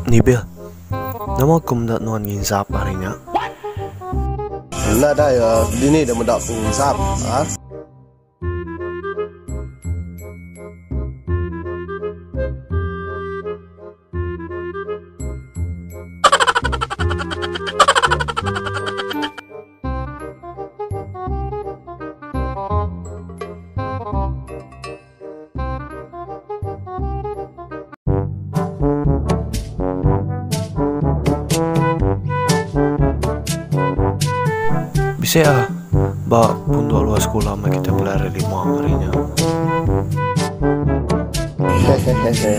Nibil, nama aku meda nuan nginsap hari nya? Nadai dini da meda ku nginsap. Bisi ah ba punduk luar sekula meh kitai bulai hari lima hari nya. Hehehehe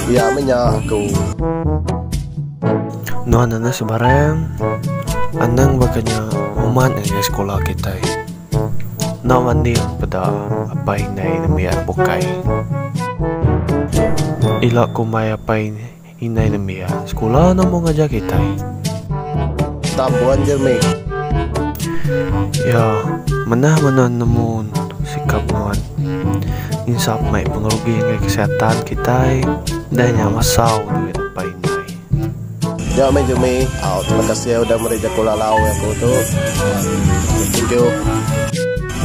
iya meh nya aku. Nuan enda sebarang anang baka nya umat ngagai sekula kitai. Enda manding peda apai indai nembiak bukai. Ila kumbai apai indai nembiak sekula nemu ngajar kitai. Tabuan je mih. Ya, manah mena nemu sikap nuan. Insap mai pengerugi ngagai kesihatan kitai dah nya masau duit apai indai. Nya meh Jumi, au terima kasih udah meri jaku lalau aku tu. Thank you.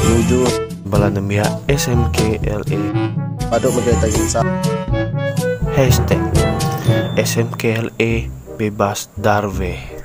Nuju. Bala nembiak SMKLA. Padu mega kitai nginsap. Hashtag SMKLA bebas darve.